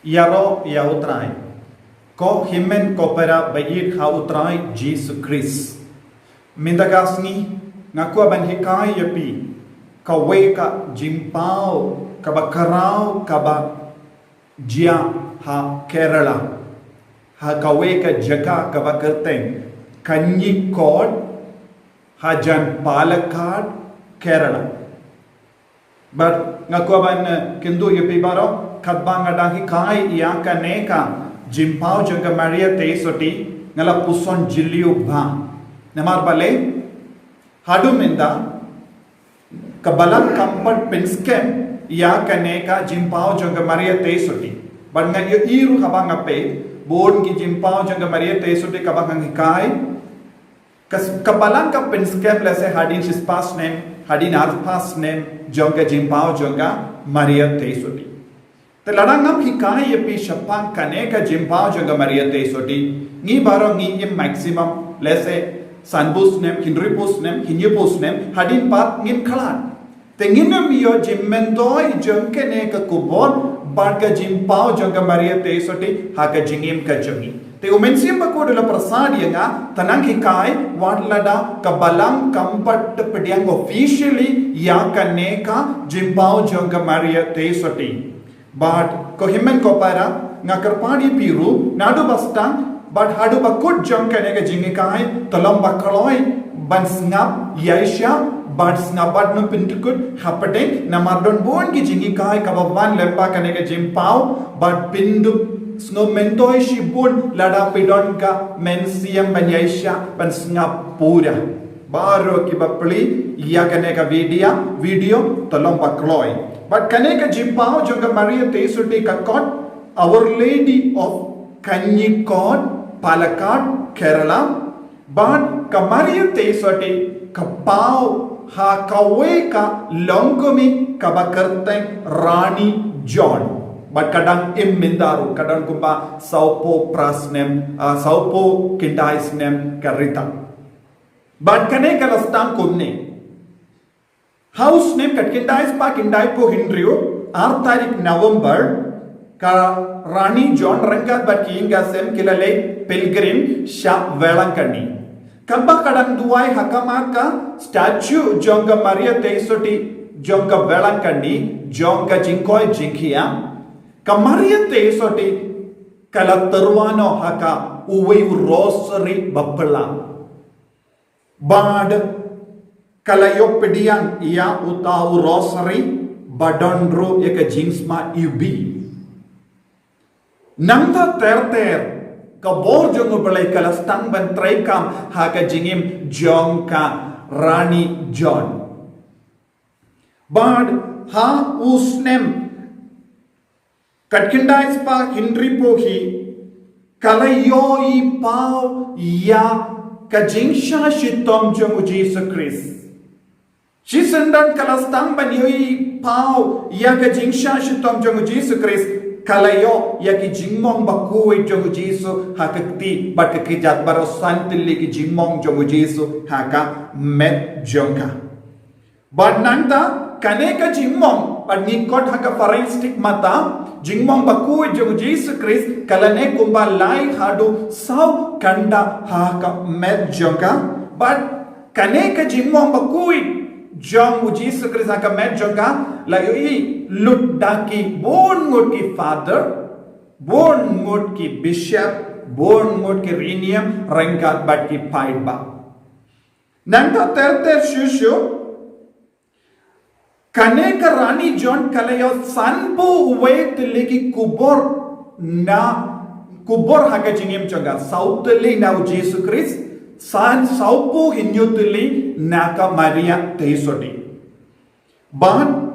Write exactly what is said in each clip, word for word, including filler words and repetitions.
Ïaroh ïa U Trai. Ko hynmen ko para ba ïeit ha U Trai Jisu Khrist. Mynta ka sngi nga kwah ban hikai ïa phi kawei ka jingpaw kaba khraw kaba jia ha Kerala. Ha kawei ka jaka kaba kyrteng Kozhikode, hajan Palakkad, Kerala. Bad nga kwah ban, eh, kynduh ïa phi baroh, katba nga dang hikai ïa kane ka jingpaw jong ka Maria Theisotti, nga la puson jylliew bha. Namar balei, haduh mynta, ka balang kam pat pynskhem ïa kane ka jingpaw jong ka Maria Theisotti. Bad nga ïohi ruh haba nga peit bun ki jingpaw jong ka Maria Theisotti kaba nga hikai. Ka, ka balang ka pynskhem lehse hadien shispah snem, hadien arphew snem jong ka jingpaw jong ka Maria Theisotti. Te lada ngam hikai ïa phi shaphang kane ka jingpaw jong ka Maria Theisotti, ngi baroh ngi im maximum lehse sanphew snem, hynriewphew snem, hynñiewphew snem, hadien pat ngin khlad. Te ngin ym ïoh jingmyntoi jong kane ka khubor bad ka jingpaw jong ka Maria Theisotti ha ka jingim ka jong ngi. Te U Mynsiem Bakhuid u la pyrsad ïa nga, tang nang hikai wat lada ka balang kam pat pdiang officially ïa kane ka jingpaw jong ka Maria Theisotti. Bad ko hynmen ko para, nga kyrpad ïa phi ruh, naduh ba sdang bad haduh ba kut jong kane ka jinghikai, to long ba kloi ban sngap ïaishah bad sngap bad nym pyndkut hapdeng, namar don bun ki jinghikai kaba wan lyngba kane ka jingpaw, bad phin dup sngewmyntoi shibun lada phi don ka mynsiem ban ïaishah ban sngap pura. Baroh kiba plie ïa kane ka video, video to long ba kloi. Bad kane ka jingpaw jong ka Maria Theisotti ka khot Our Lady of Kozhikode, Palakkad, Kerala. Bad ka Maria Theisotti ka paw ha kawei ka longkmie kaba kyrteng Rani John. Bad ka dang im mynta ruh, ka don kumba sawphew phra snem, ah, sawphew khyndai snem ka rta. Bad kane ka la sdang kumne. Ha u snem khatkhyndai spah khyndaiphew hynriew, ar tarik November, ka Rani John ryngkat bad ki ïing ki sem ki la leit pilgrim sha Velankhanni. Katba ka dang duwai ha khmat ka statue jong ka Maria Theisotti jong ka Velankhanni, jong ka jingkoit jingkhiah, ka Maria Theisotti ka la tyrwa noh ha ka uwei u rosary ba phylla. Bad ka la ïoh pdiang ïa uta u rosary, ba don ruh ïa ka jingsma iwbih. Nangta ter ter, ka bor jong U Blei ka la sdang ban treikam ha ka jingim jong ka Rani John. Bad ha u snem khatkhyndai spah hynriewphew hi, ka la ïohi paw ïa ka jingshah shitom jong U Jisu Khrist. Shisien don ka la sdang ban ïohi paw ïa ka jingshah shitom jong U Jisu Khrist, ka la ïoh ïa ki jingmong ba khuid jong U Jisu ha ka kti, bad ka kjat baroh san tylli ki jingmong jong U Jisu ha ka met jong ka. Bad nangta, kane ka jingmong, bad ngi khot ha ka pharyngitik mata, jingmong ba khuid jong U Jisu Khrist, ka la neh kumba lai haduh saw kynda ha ka met jong ka. Bad kane ka jingmong ba khuid jong U Jisu Khrist ha ka met jong ka, la ïohi lut da ki bun ngut ki father, bun ngut ki bishop, bun ngut ki riewniam, ryngkat bad ki paidbah. Nangta ter ter shuh shuh, kane ka Rani John ka la ïoh sanphew wei tylli ki khubor na, khubor ha ka jingim jong ka, saw tylli na U Jisu Khrist, san, sawphew hynñiew tylli na ka Maria Theisotti. Bad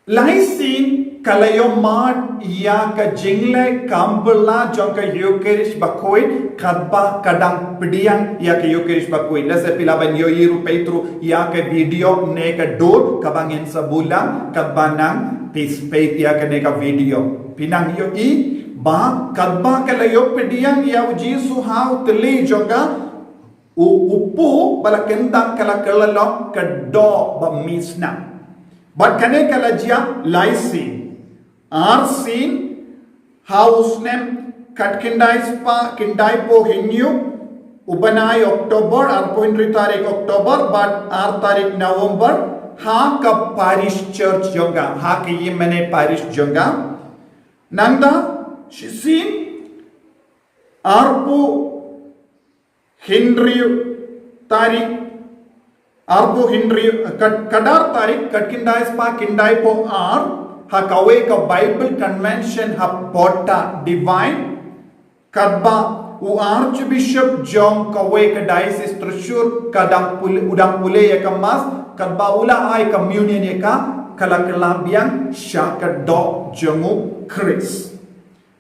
lai sien ka la ïoh mad ïa ka jingleh kam phylla jong ka Eucharist bakhuid, katba ka dang pdiang ïa ka Eucharist bakhuid. Lehse phi lah ban ïohi ruh, peit ruh ïa ka video ne ka dur kaba ngin sa buh lang, katba nang peit ïa kane ka video, phin nang ïohi ba katba ka la ïoh pdiang ïa U Jisu ha u tylli jong ka, u, u kpu ba la kyndang ka la kylla long ka doh ba mih snam. Bad kane ka la jia lai sien. Ar sien, Ha u snem khatkhyndai spah khyndaiphew hynñiew, u bnai October, arphew hynriew tarik October bad ar tarik November, ha ka parish church jong ka, ha ka ïingmane parish jong ka. Nangta shisien arphew hynriew tarik, arphew hynriew, ka, ka ar tarik, khatkhyndai spah khyndaiphew ar, ha kawei ka Bible Convention ha Portadivine, katba u Archbishop jong kawei ka Diocese Thrissur ka dang pule, u dang pule ïa ka Mass, katba u la ai communion ïa ka, ka la kylla biang sha ka doh jong u Khrist.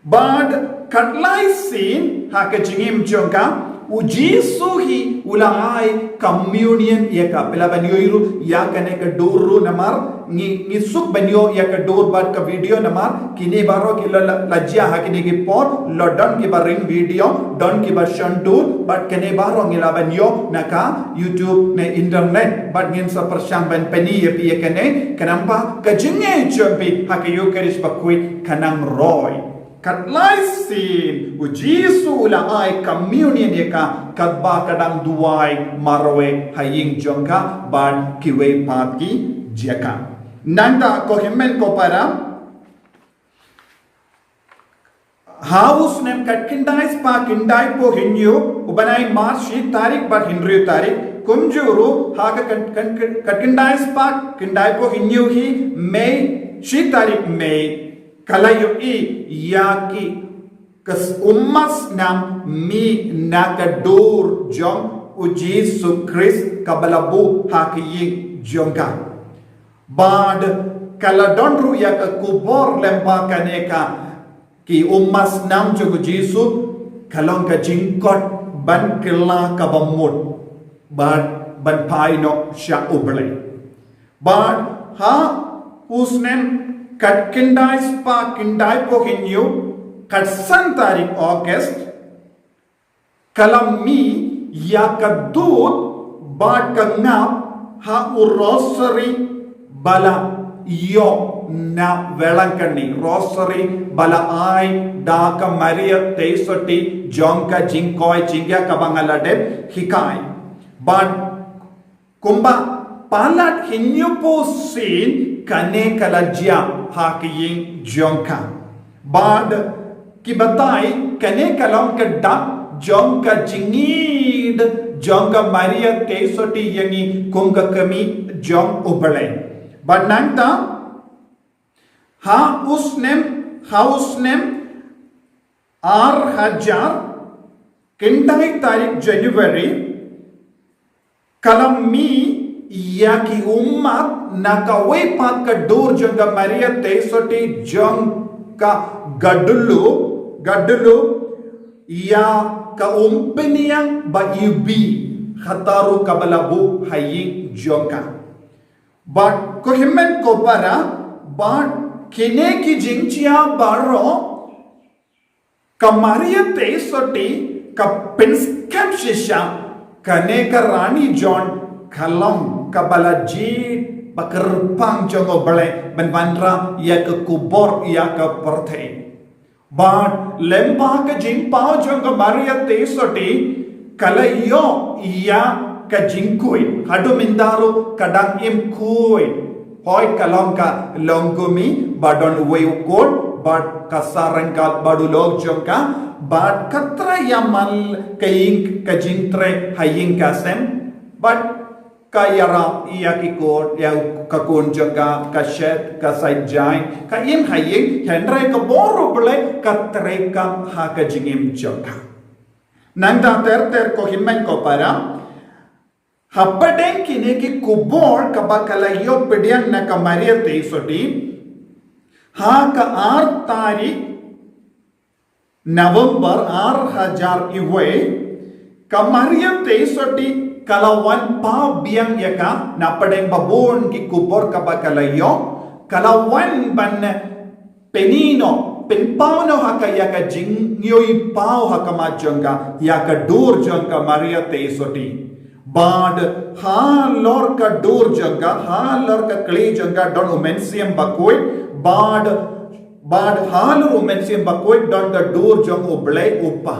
Bad khatlai sien ha ka jingim jong ka, u Jisu hi u la ai communion ïa ka. Phi lah ban ïohi ruh ïa kane ka dur ruh namar ngi, ngi suk ban ïoh ïa ka dur bad ka video namar kine baroh ki la, la jia ha kine ki por, la don kiba ring video, don kiba shon dur, bad kane baroh ngi lah ban ïoh na ka YouTube ne internet, bad ngin sa pyrshang ban pyni ïa phi ïa kane, khnang ba ka jingngeit jong phi ha ka Eucharist bakhuid kan nang roi. Khatlai sien u Jisu u la ai communion ïa ka, katba ka dang duwai marwei ha ïing jong ka bad kiwei pat ki jaka. Nangta ko hynmen ko para, ha u snem khatkhyndai spah khyndaiphew hynñiew, u bnai March shi tarik bad hynriew tarik, kumjuh ruh ha ka khat, khat, khatkhyndai spah khyndaiphew hynñiew hi May, shi tarik May, ka la ïohi ïa ki, ka s-, ummat snam mih na ka dur jong u Jisu Khrist kaba la buh ha ka ïing jong ka. Bad ka la don ruh ïa ka kubor lyngba kane ka, ki ummat snam jong u Jisu, ka long ka jingkot ban kylla kaba mut bad ban phai noh sha U Blei. Bad ha u snem khatkhyndai spah khyndaiphew hynñiew, khatsan tarik August, ka la mih ïa ka dud bad ka ngap ha u rosary ba la ïoh na Velankanni, rosary ba la ai da ka Maria Theisotti jong ka jingkoit jingkhiah kaba nga la dep hikai. Bad kumba palat hynñiewphew sien kane ka la jia ha ka ïing jong ka. Bad ki batai kane ka long ka dak jong ka jingïeid jong ka Maria Theisotti ïa ngi kum ka kmie jong U Blei. Bad nangta ha u snem, ha u snem ar hajar, khyndai tarik January, ka la mih ïa ki ummat na kawei pat ka dur jong ka Maria Theisotti jong ka Guadeloupe, Guadeloupe, ïa ka umpynïeng ba iwbih, kata ruh kaba la buh ha ïing jong ka. Bad ko hynmen ko para, bad kine ki jingjia baroh, ka Maria Theisotti ka pynskhem shisha, kane ka Rani John ka long kaba la jied ba kyrpang jong U Blei ban wanrah ïa ka kubor ïa ka pyrthei. Bad lyngba ka jingpaw jong ka Maria Theisotti ka la ïoh ïa ka jingkhuid, haduh mynta ruh ka dang im khuid. Hooid ka long ka longkmie ba don uwei u kot bad ka sah ryngkat bad u lok jong ka bad ka trei ïa man ka ïing ka jingtrei ha ïing ka sem bad ka ïarap ïa ki kot ïa ka khun jong ka, ka shet ka sait jaiñ, ka im ha ïing, hynrei ka bor U Blei ka treikam ha ka jingim jong ka. Nangta ter ter ko hynmen ko para, hapdeng kine ki kubor kaba ka la ïoh pdiang na ka Maria Theisotti, ha ka ar tarik November ar hajar iwei, ka Maria Theisotti ka la wan paw biang ïa ka, na pdeng ba bun ki kubor kaba ka la ïoh, ka la wan ban pyni noh, pynpaw noh ha ka ïa ka jingïohi paw ha khmat jong ka, ïa ka dur jong ka Maria Theisotti. Bad halor ka dur jong ka, halor ka kli jong ka don u Mynsiem Bakhuid, bad Bad halor u Mynsiem Bakhuid don ka dur jong u Blei u Kpa.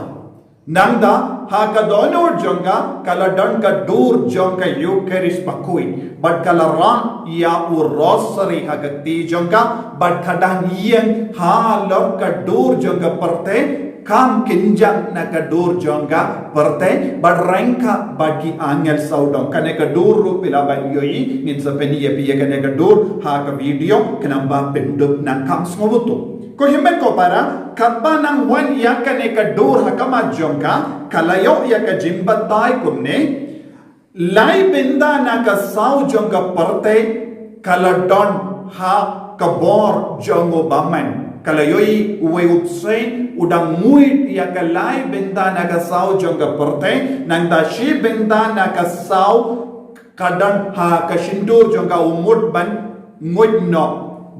Nangta ha ka dohnud jong ka, ka la don ka dur jong ka Ïukharist Bakhuid. Bad ka la rah ïa u Rosary ha ka kti jong ka, bad ka dang ïeng halor ka dur jong ka pyrthei, kam kynjang na ka dur jong ka pyrthei, bad ryngkat bad ki angel sawdong. Kane ka dur ruh phi lah ban ïohi, ngin sa pyni ïa phi ïa kane ka dur ha ka video, khnang ba phin dup nang kham sngewthuh. Ko hynmen ko para, katba nang wan ïa kane ka dur ha khmat jong ka, ka la ïoh ïa ka jingbatai kumne. Lai bynta na ka saw jong ka pyrthei ka la don ha ka bor jong u bymman. Ka la ïohi uwei u bseiñ u dang nguid ïa ka lai bynta na ka saw jong ka pyrthei, nangta shi bynta na ka saw ka don ha ka shyntur jong ka, u mut ban nguid noh.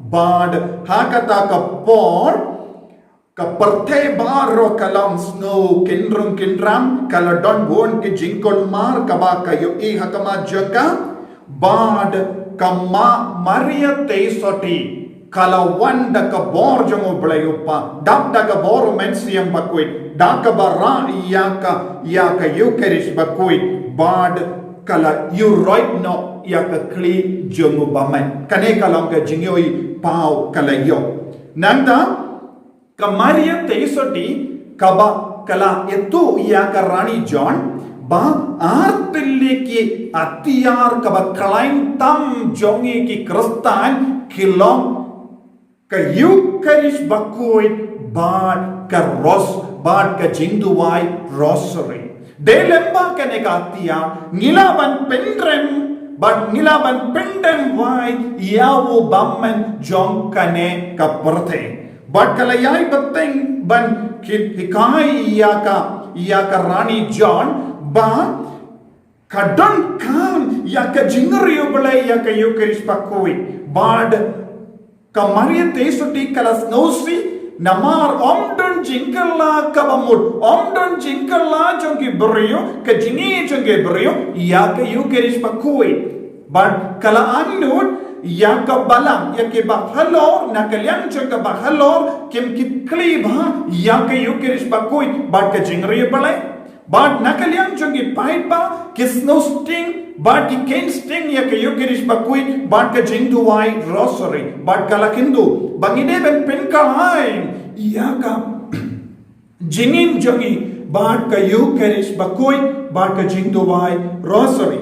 Bad ha kata ka por, ka pyrthei baroh ka la sngew kynrung kynram, ka la don bun ki jingkulmar kaba ka ïohi ha khmat jong ka. Bad ka Ma Maria Theisotti ka la wan da ka bor jong u Blei u Kpa, dap da ka bor u Mynsiem Bakhuid, da kaba rah ïa ka, ïa ka Ïukharist Bakhuid, bad ka la ïuroit noh ïa ka khlieh jong u bymman. Kane ka long ka jingïohi paw ka la ïoh. Nangta ka Maria Theisotti kaba ka la ïathuh ïa ka Rani John ba ar tylli ki atiar kaba khlaiñ tam jong ngi ki Khristan ki long ka Ïukharist Bakhuid bad ka Ros, bad ka jingduwai Rosary. Dei lyngba kane ka atiar ngi lah ban pynrem, bad ngi lah ban pyndem wai ïa u bymman jong kane ka pyrthei. Bad ka la ïai bteng ban ki-, hikai ïa ka, ïa ka Rani John ba ka donkam ïa ka jingriewblei ïa ka Ïukharist Bakhuid. Bad ka Maria Theisotti ka la sngewsih, namar ym don jingkylla kaba mut, ym don jingkylla jong ki briew, ka jingïeit jong ki briew ïa ka Ïukharist Bakhuid. Bad ka la angnud ïa ka balang, ïa ki bahalor, na ka liang jong ka bahalor kim kit khlieh bha ïa ka Ïukharist Bakhuid bad ka jingriewblei. Bad na ka liang jong ki paidbah, ki sngewsting bad ki kheiñ sting ïa ka Ïukharist Bakhuid bad ka jingduwai Rosary. Bad ka la kyntu ba ngi dei ban pynkhlaiñ ïa ka jingim jong ngi bad ka Ïukharist Bakhuid bad ka jingduwai Rosary.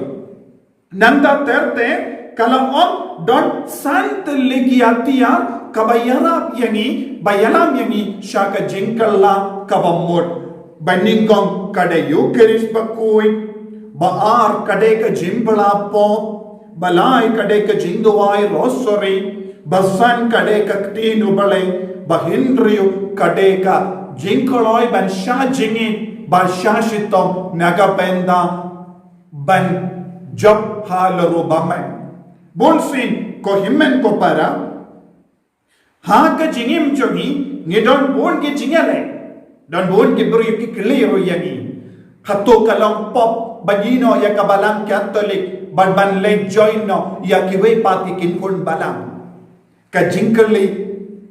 Nangta ter ter ka la ong, don san tylli ki atiar kaba ïarap ïa ngi, ba ïalam ïa ngi sha ka jingkylla kaba mut. Ba nyngkong ka dei Ïukharist Bakhuid, ba ar ka dei ka jingbylla pop, ba lai ka dei ka jingduwai Rosary, ba san ka dei ka ktien u Blei, ba hynriew ka dei ka jingkloi ban shah jingim, ba shah shitom na ka bynta ban jop halor u bymman. Bunsien ko hynmen ko para, ha ka jingim jong ngi, ngi don bun ki jingïaleh. Don bun ki briew ki kylli ruh ïa ngi, hato ka long pop ban ïehnoh ïa ka Balang Katholik, ban, ban leit join noh ïa kiwei pat ki kynhun balang? Ka jingkylli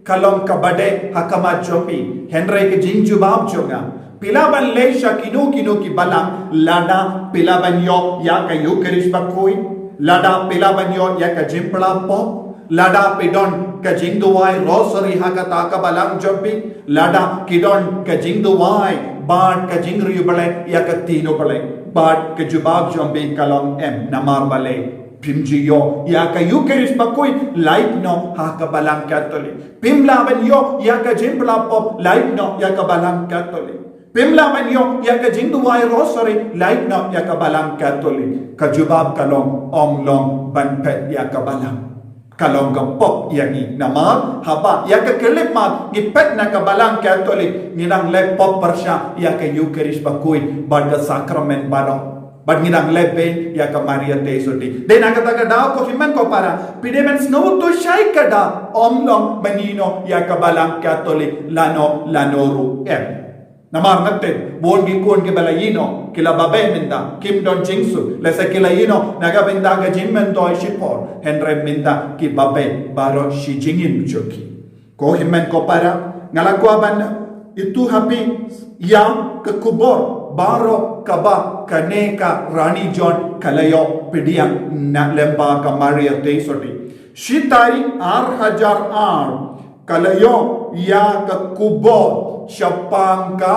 ka long kaba dei ha khmat jong phi, hynrei ka jingjubab jong nga, phi lah ban leit sha kino kino ki balang lada phi lah ban ïoh ïa ka Ïukharist Bakhuid, lada phi lah ban ïoh ïa ka jingbylla pop, lada phi don ka jingduwai Rosary ha kata ka balang jong phi, lada ki don ka jingduwai bad ka jingriewblei ïa ka ktien u Blei. Bad ka jubab jong phi ka long em, namar balei phim ju ïoh ïa ka Ïukharist Bakhuid, leit noh ha ka Balang Katholik. Phim lah ban ïoh ïa ka jingbylla pop, leit noh ïa ka Balang Katholik. Phim lah ban ïoh ïa ka jingduwai Rosary, leit noh ïa ka Balang Katholik. Ka jubab ka long, ym long ban phet ïa ka balang. Ka long ka pop ïa ngi, namar haba ïa ka khyllipmat ngi phet na ka Balang Katholik, ngi dang leh pop pyrshah ïa ka Ïukharist Bakhuid bad ka sakramen baroh. Bad ngi dang leh beiñ ïa ka Maria Theisotti. Dei na kata ka daw ko hynmen ko para, phi dei ban sngewthuh shai ka daw, ym long ban ïehnoh ïa ka Balang Katholik lano lano ruh em. Namar nga tip bun ki khun kiba la ïehnoh ki la babe mynta, kim don jingsuk. Lehse ki la ïehnoh na ka bynta ka jingmyntoi shipor, hynrei mynta ki babe baroh shi jingim jong ki. Ko hynmen ko para, nga la kwah ban ïathuh ha phi ïa ka khubor baroh kaba kane ka Rani John ka la ïoh pdiang na lyngba ka Maria Theisotti. Shi tarik ar hajar ar ka la ïoh ïa ka khubor shaphang ka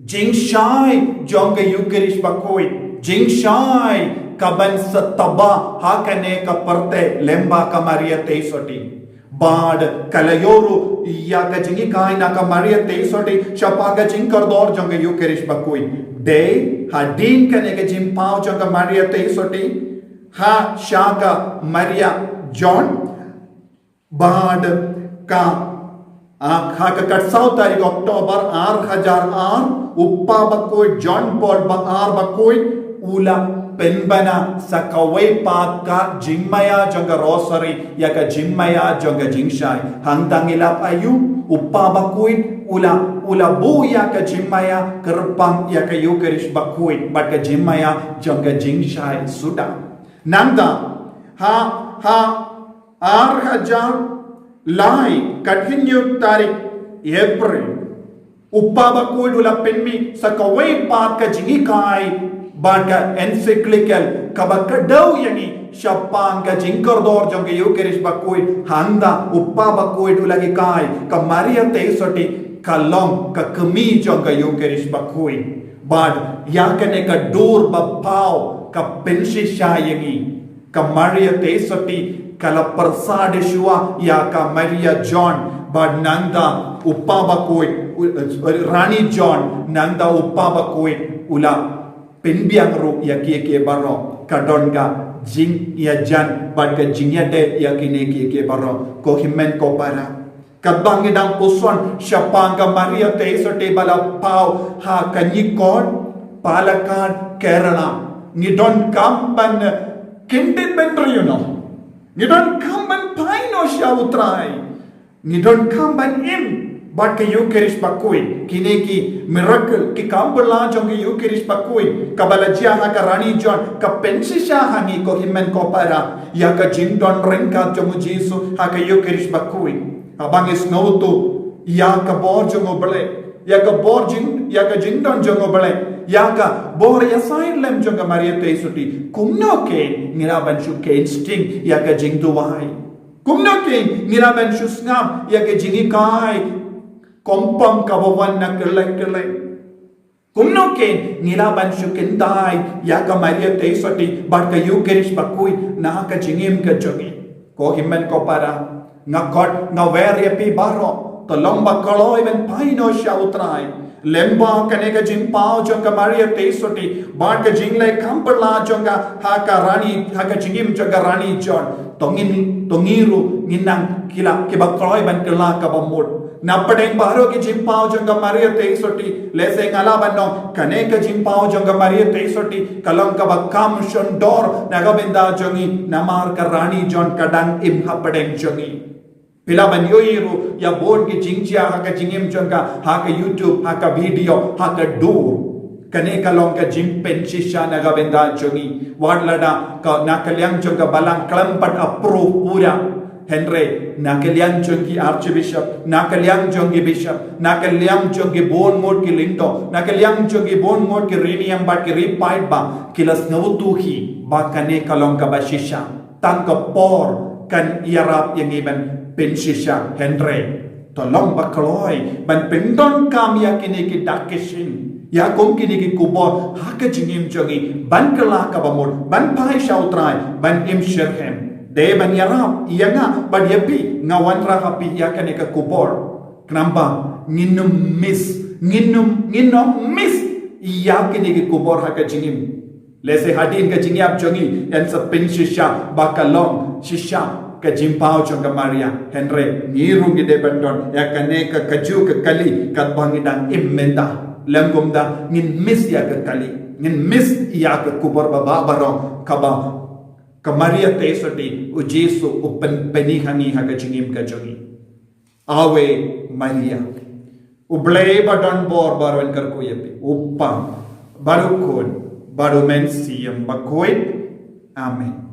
jingshai jong ka Eucharist bakhuid, jingshai kaban sa taba ha kane ka pyrthei lyngba ka Maria Theisotti. Bad ka la ïoh ruh ïa ka jinghikai na ka Maria Theisotti shaphang ka jingkordor jong ka Eucharist bakhuid. Dei hadien kane ka jingpaw jong ka Maria Theisotti ha sha ka Maria John, bad ka, ah, ha ka khatsaw tarik October ar hajar ar, u Kpa bakhuid John Paul ba ar bakhuid u la pynbna sa kawei pat ka jingmaïa jong ka Rosary ïa ka jingmaïa jong ka jingshai. Hangta ngi lap aïu? U Kpa bakhuid u la, u la buh ïa ka jingmaïa kyrpang ïa ka Eucharist bakhuid bad ka jingmaïa jong ka jingshai suda. Nangta ha, ha ar hajar lai, ka hynñiew tarik April, u Kpa bakhuid u la pynmih sa kawei pat ka jinghikai bad ka encyclical kaba kdew ïa ngi shaphang ka jingkordor jong ka Eucharist bakhuid. Hangta u Kpa bakhuid u la hikai ka Maria Theisotti ka long ka kmie jong ka Eucharist bakhuid. Bad ïa kane ka dur ba paw ka pynshisha ïa ngi. Ka Maria Theisotti ka la pyrsa da shuwa ïa ka Maria John, bad nangta u Kpa bakhuid, u, eh, Rani John, nangta u Kpa bakhuid u la pynbiang ruh ïa kiei kiei baroh. Ka don ka jingïajan bad ka jingïadei ïa kine kiei kiei baroh. Ko hynmen ko para, katba ngi dang puson shaphang ka Maria Theisotti ba la paw ha Kozhikode, Palakkad, Kerala, ngi donkam ban kyndit bynriew noh. Ngi donkam ban phai noh sha U Trai. Ngi donkam ban im bad ka Eucharist bakhuid. Kine ki miracle, ki kam phylla jong ka Eucharist bakhuid kaba la jia ha ka Rani John ka pynshisha ha ngi, ko hynmen ko para, ïa ka jingdon ryngkat jong U Jisu ha ka Eucharist bakhuid. Haba ngi sngewthuh ïa ka bor jong U Blei, ïa ka bor jing, ïa ka jingdon jong U Blei, ïa ka bor ïasaid lem jong ka Maria Theisotti, kumno kein ngi lah ban shu kheiñ sting ïa ka jingduwai? Kumno kein ngi lah ban shu sngap ïa ka jinghikai kongpong kaba wan na kylleng kylleng? Kumno kein ngi lah ban shu kyntait ïa ka Maria Theisotti bad ka Eucharist bakhuid na ka jingim ka jong ngi? Ko hynmen ko para, nga khot nga wer ïa phi baroh, to long ba kloi ban phai noh sha U Trai. Lyngba kane ka jingpaw jong ka Maria Theisotti bad ka jingleh kam phylla jong ka ha ka Rani, ha ka jingim jong ka Rani John, to ngin, to ngi ruh ngin nang ki la kiba kloi ban kylla kaba mut. Na pdeng baroh ki jingpaw jong ka Maria Theisotti, lehse nga lah ban ong kane ka jingpaw jong ka Maria Theisotti ka long kaba kham shon dor na ka bynta jong ngi, namar ka Rani John ka dang im ha pdeng jong ngi. Phi lah ban ïohi ruh ïa bun ki jingjia ha ka jingim jong ka, ha ka YouTube, ha ka video, ha ka dur. Kane ka long ka jingpynshisha na ka bynta jong ngi. Wat lada ka na ka liang jong ka balang khlem pat approve pura, hynrei na ka liang jong ki archbishop, na ka liang jong ki bishop, na ka liang jong ki bun ngut ki lyngdoh, na ka liang jong ki bun ngut ki riniam bad ki riewpaidbah, ki la sngewthuh hi ba kane ka long kaba shisha. Tang ka por kan ïarap ïa ngi ban pynshisha, hynrei to long ba kloi ban pyndonkam ïa kine ki dak ki shin, ïa kum kine ki khubor ha ka jingim jong ngi, ban kylla kaba mut, ban phai sha U Trai, ban im shitrhem. Dei ban ïarap ïa nga bad ïa phi, nga wanrah ha phi ïa kane ka khubor. Khnang ba ngin ym miss, ngin ym, ngin ym miss ïa kine ki khubor ha ka jingim. Lehse hadien ka jingïap jong ngi yn sa pynshisha ba ka long shisha ka jingpaw jong ka Maria, hynrei ngi ruh ngi dei ban don ïa kane ka kajuh ka kali katba ngi dang im mynta. Lym kumta ngin miss ïa ka kali, ngin miss ïa ka khubor ba, ba baroh kaba ka Maria Theisotti, U Jisu u pyn, pyni ha ngi ha ka jingim ka jong ngi. Ave Maria. U Blei ba don bor baroh un kyrkhu ïa phi. U Kpa, bad U Khun, bad U Mynsiem Bakhuid. Amen.